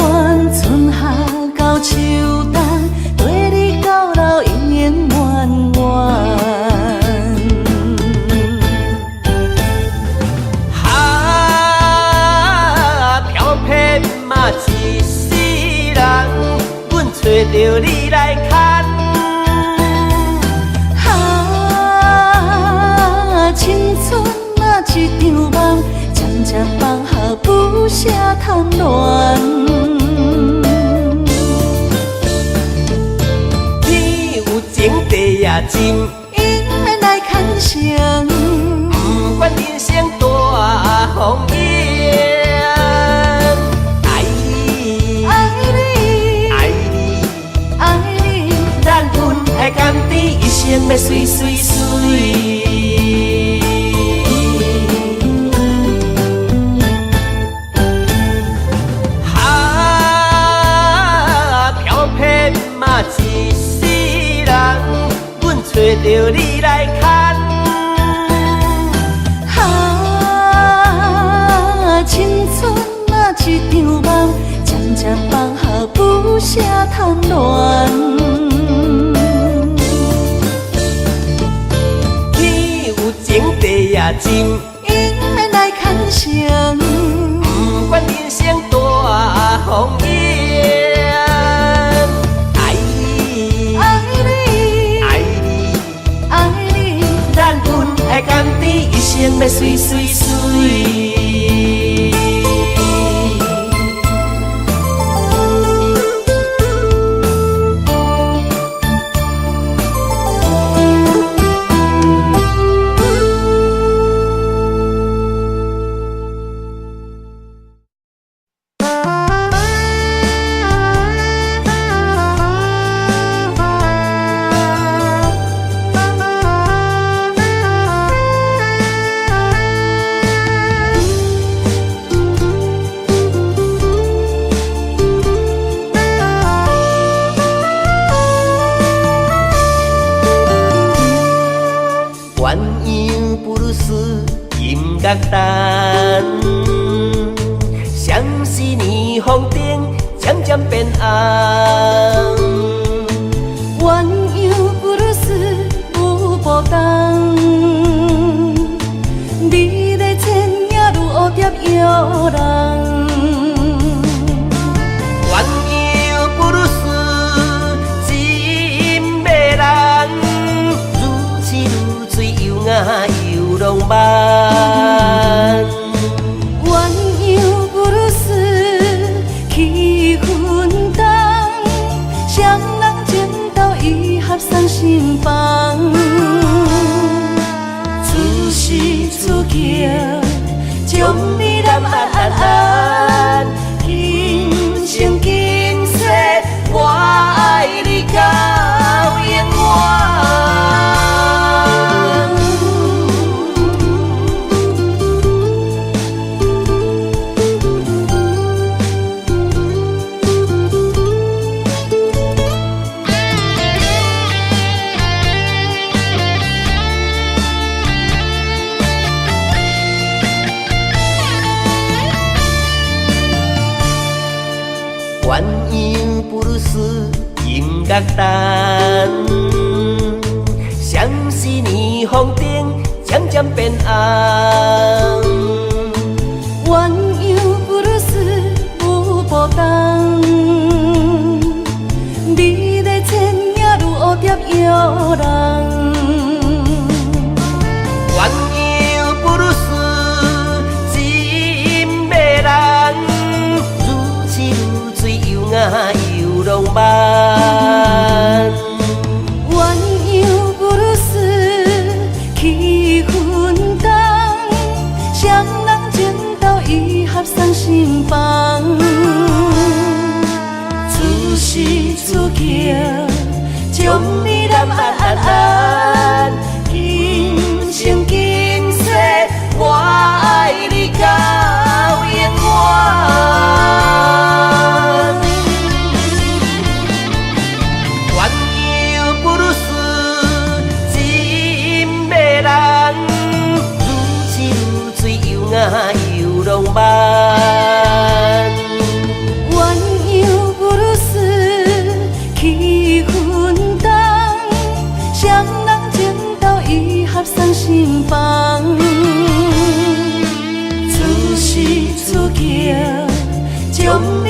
怨，春夏到秋冬，綴你到老永永遠遠。哈，飘撇嘛一世人，阮揣著你來牽。哈，青春啊一場夢，漸漸放下不捨貪戀。天有情地也深，永遠來牽成。不管人生大風湧。愛你，愛你，愛你，愛你，咱恩愛甘甜，一生欲媠媠媠。哈，飘撇嘛一世人，阮揣著你來牽。哈，青春啊一場夢，漸漸放下不捨貪戀。天有情地也深，永遠來牽成。不管人生大風湧。愛你，愛你，愛你，愛你，咱恩愛甘甜，一生欲媠媠媠。鸳鸯布鲁斯音樂單，相思霓虹燈漸漸變暗。鸳鸯布魯斯舞步動，美麗倩影如蝴蝶搖人。鸳鸯布魯斯真迷人，如痴如醉又雅又浪漫。鸳鸯布魯斯氣氛重，鴛鴦布魯斯音樂壇，相思霓虹燈漸漸變暗。鴛鴦布魯斯舞步動，美麗倩影如蝴蝶搖人。鴛鴦布魯斯真迷人，如痴如醉又雅又浪漫。鴛鴦布魯斯氣氛重，雙人情投意合送心房。此時此刻，將你攬安安安，今生今世我愛你到永遠。鴛鴦布魯斯真迷人，如痴如醉又雅又浪漫。鴛鴦布魯斯氣氛重，雙人情投意合送心房。此時此刻，將你